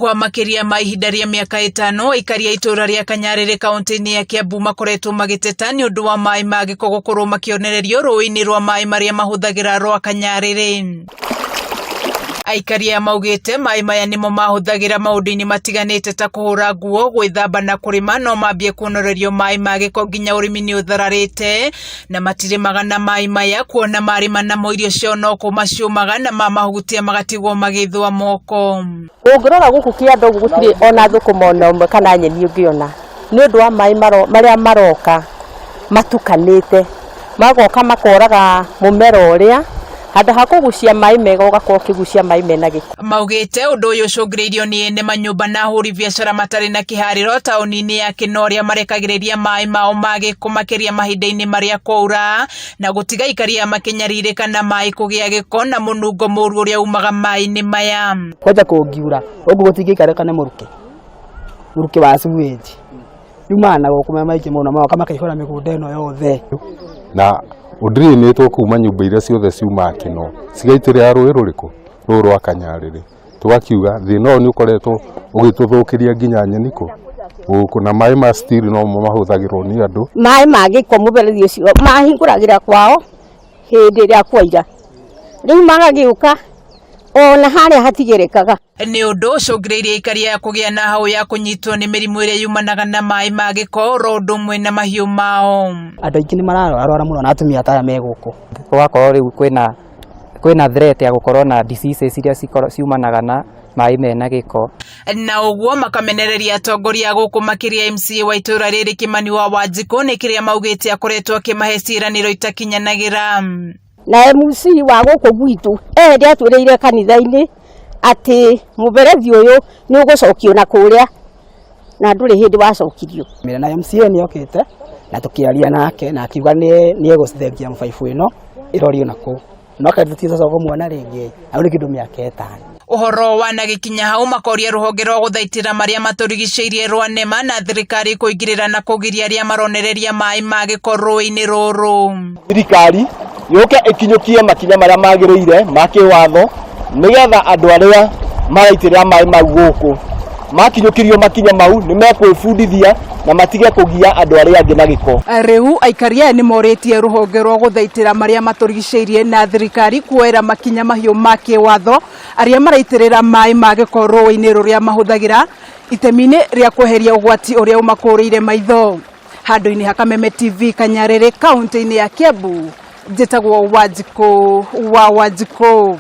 Kwa makĩria ma ihinda rĩa mĩaka ĩtano, aikari a itũũra rĩa Kanyarĩrĩ kaũntĩ-inĩ ya Kiambu makoretwo magĩteta nĩ ũndũ wa maĩ ma gĩko gũkorwo makĩonererio rũĩ-inĩ rwa maĩ marĩa mahũthagĩra rwa Kanyarĩrĩ. Aikari aya maugĩte maĩ maya nĩmo mahũthagĩra maũndũ-inĩ matiganĩte ta kũhũra nguo, gwĩthamba na kũrĩma no mambie kuonorerio maĩ ma gĩko nginya ũrĩmi nĩ ũthararĩte na matirĩmaga na maĩ maya kuona marĩma namo irio ciao no kũma ciũmaga na mamahutia magatigwo magĩthũa moko. Ũngĩrora gũkũ kĩanda ũguo gũtirĩ ona thũkũma ona ũmwe kana nyeni ũngĩona nĩ ũndũ wa maĩ marĩa maroka matukanĩte, magoka makoraga mũmera ũrĩa, handũ ha kũgucia maĩ mega ũgakorwo ũkĩgucia maĩ mena gĩko. Maugĩte ũndũ ũyũ ũcũngĩrĩirio nĩ ene manyũmba na ahũri biacara matarĩ na kĩharĩro taũni-inĩ ya Kĩno arĩa marekagĩrĩria maĩ mao ma gĩko makĩria mahinda-inĩ marĩa kwaura na gũtiga aikari aya makĩnyarirĩka na maĩ kũgĩa gĩko na mũnungo mũru ũrĩa umaga maĩ-inĩ maya. Kwanja kũngiura ũguo gũtingĩikarĩka nĩ mũrukĩ, mũrukĩ wa sewage yumaga na gũkũ me maingĩ mũno magoka makaihũra mĩgũnda ĩno yothe. Na ũndĩrĩnĩtwo kuma nyũmba iria ciothe ciumaga Kĩno cigaitĩrĩra rũĩ rũrĩkũ? Rũĩ rwa Kanyarĩrĩ. Tũgakiuga thĩna ũyũ nĩ ũkoretwo ũgĩtũthũkĩria nginya nyeni kũ gũkũ na maĩ ma still no mo mahũthagĩrwo nĩ andũ. Maĩ ma gĩko mũberethi ũcio mahingũragĩra kwao hĩndĩ ĩrĩa kwaira, rĩu magagĩũka ona harĩa hatigerekaga. Nĩ ũndũ ũcũngĩrĩirie aikari aya kũgĩa na hau ya kũnyitwo nĩ mĩrimũ ĩrĩa yumanaga na maĩ ma gĩko oro ũndũ ũmwe na mahiũ mao. Andũ aingĩ nĩ mararwararwara mũno na atumia ta aya me gũkũ. Gũgakorwo rĩu kwĩna kwĩna threat ya gũkorwo na diseases iria ciumanaga na maĩ mena gĩko. Na ũguo makamenereria atongoria a gũkũ makĩria MCA wa itũũra rĩrĩ Kĩmani wa Wanjikũ nĩ kĩrĩa maugĩte akoretwo akĩmahe ciĩranĩro itakinyanagĩra. Na MC wa gũkũ gwitũ ende atwĩrĩire kanitha-inĩ atĩ mũberethi ũyũ nĩ ũgũcokio na kũrĩa na ndũrĩ hĩndĩ wacokirio. Na MCA nĩ okĩte na tũkĩaria nake na akiuga nĩ egũthengia mũbaibũ ĩno ĩrorio na kũu, no kaĩ tũticoka kũmuona rĩngĩ, hau nĩ kĩndũ mĩaka ĩtano. Ũhoro wanagĩkinya hau makoria rũhonge rwa gũthaitĩra marĩa matũrigicĩirie rwa NEMA na thirikari kũingĩrĩra na kũgiria arĩa maronereria maĩ ma gĩko rũĩ-inĩ rũrũ. Thirikari yũke ĩkinyũkie makinya marĩa magĩrĩire ma kĩwatho nĩgetha andũ arĩa maraitĩrĩra maĩ mau gũkũ makinyũkirio makinya mau nĩ mekwĩbundithia na matige kũgia andũ arĩa angĩ na gĩko. Rĩu aikari aya nĩ morĩtie rũhonge rwa gũthaitĩra marĩa matũrigicĩirie na thirikari kuoera makinya mahiũ ma kĩwatho arĩa maraitĩrĩra maĩ ma gĩko rũĩ-inĩ rũrĩa mahũthagĩra itemi-inĩ rĩa kweheria ũgwati ũrĩa ũmakũrĩire maitho. Handũ-inĩ ha Kameme TV Kanyarĩrĩ kaunti-inĩ ya Kiambu, njĩtagwo Wanjikũ wa Wanjikũ.